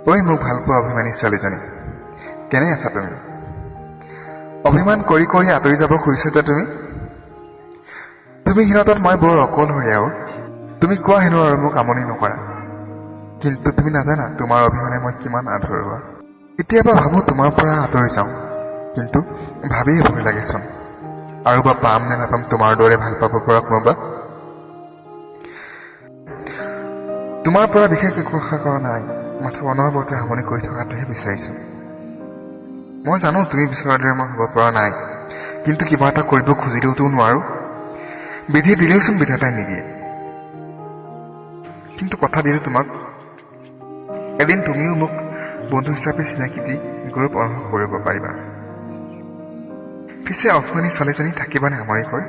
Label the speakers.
Speaker 1: ঐ মোক ভালপোৱা অভিমানী ছোৱালীজনী, কেনে আছা তুমি? অভিমান কৰি কৰি আঁতৰি যাব খুজিছা তুমি? তুমি সিহঁতত মই বৰ অকলশৰীয়া অ'। তুমি কোৱা হেনো আৰু মোক আমনি নকৰা, কিন্তু তুমি নাজানা তোমাৰ অবিহনে মই কিমান আধৰুৱা। কেতিয়াবা ভাবোঁ তোমাৰ পৰা আঁতৰি যাওঁ, কিন্তু ভাবিয়ে ভয় লাগেচোন। আৰু বা পাম নে নাপাম তোমাৰ দৰে ভাল পাব পৰা কোনোবা। তোমাৰ পৰা বিশেষ একো আশা কৰা নাই, মাথো অনবৰতে আমনি কৰি থকাটোহে বিচাৰিছো। মই জানো তুমি বিচৰাৰ দৰে মই হ'ব পৰা নাই, কিন্তু কিবা এটা কৰিব খুজিলেওতো নোৱাৰো। বিধি দিলেওচোন বিধাতাই নিদিয়ে। কিন্তু কথা দিলো তোমাক, এদিন তুমিও মোক বন্ধু হিচাপে চিনাকি দি গৌৰৱ অনুভৱ কৰিব পাৰিবা। পিছে অভিমানী ছোৱালীজনী থাকিবানে আমনি কৰে?